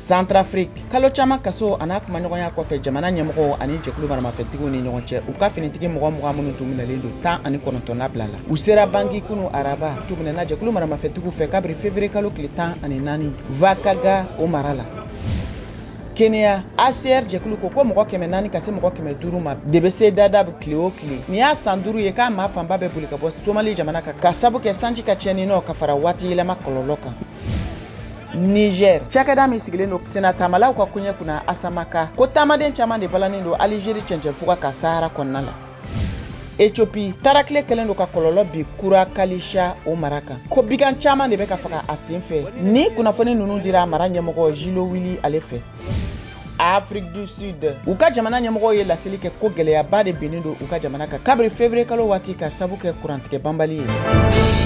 Centrafrique, kalo caman kaso an'a kumaɲɔgɔnya kɔfɛ jamana ɲɛmɔgɔw ani jɛkulu maramafɛntigiw ni ɲɔgɔn cɛ, u ka finitigi 20 minnu tun minɛlen don, 19 labilala. U sera Bangi kunu araba. Tun minɛna jɛkulu maramafɛntigiw fɛ kabiri février kalo tile 14 Vakaga, o mara la. Kenya, HCR jɛkulu ko ko mɔgɔ 400 ka se mɔgɔ 500 ma de bɛ se Dadaab tile o tile. Nin y'a san 5 ye k'a maa fanba bɛ boli ka bɔ Somali jamana kan ka sabu kɛ sanji ka tiɲɛni nɔ ka fara waati yɛlɛma kɔlɔlɔ kan. Niger, cakɛda min sigilen don sennatamalaw ka koɲɛ kunna Asamaka, ko taamaden caman de balannen don Alizeri cɛncɛnfuga ka Sahara kɔnɔna la. Ethiopie, tarakile kɛlen don ka kɔlɔlɔ bi Kura Kalisha, o mara kan, ko bigan caman de bɛ ka faga a sen fɛ. Ni kunnafoni ninnu dira a mara ɲɛmɔgɔ Jilo Wili ale fɛ. Afrique du Sud, u ka jamana ɲɛmɔgɔw ye laseli kɛ ko gɛlɛyaba de binnen don u ka jamana kan kabiri février kalo waati ka sabu kɛ kurantigɛ banbali ye.